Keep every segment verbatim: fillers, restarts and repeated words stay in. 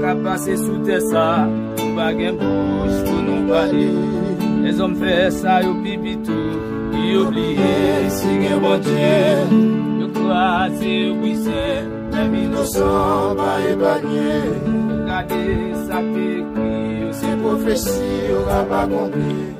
Ka pase sou tè sa, nou pa gen bouch pou nou pale. Lèzòm fè sa yo pi pito, yo bliye si gen Bondye. Yo kraze, yo brize, menm inosan pa epanye. Gade sa k ekri yo, se pwofesi yo k ap akonpli.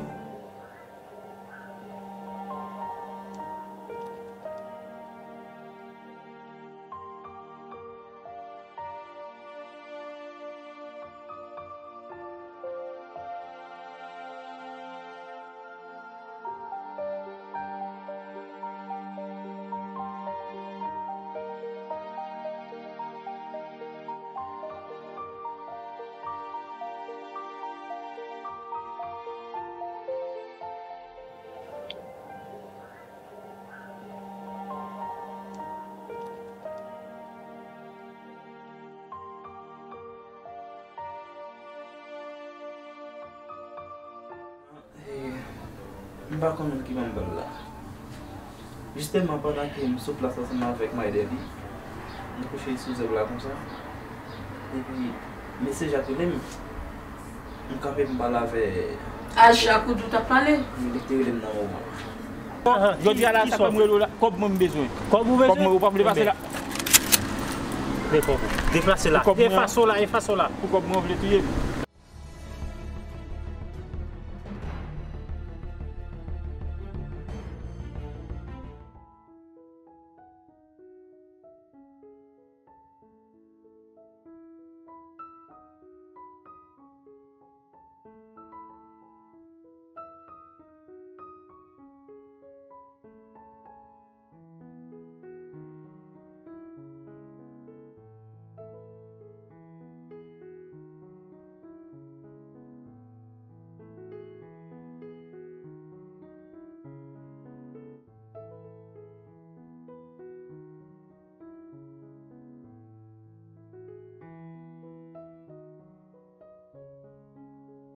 Eh, m pa konn ki ban m ba l la. Jisteman, pandan ke m sou plas ansanm avèk Mayden li, m kouche sou zèb la konsa. Epi, mesye Jak rele m. M kanpe pou m pale avè Aja kote w t ap pale. Li te rele m nan moman. Ahan, jodi a la, sa fè m rele w la. Kòb mwen m bezwen. Kòb ou bezwen? Kòb mwen, ou pa vle pase la? Men kòb ou. Deplase la. Pou kòb mwen an. Efase w la, efase w la. Pou kòb mwen, ou vle touye m?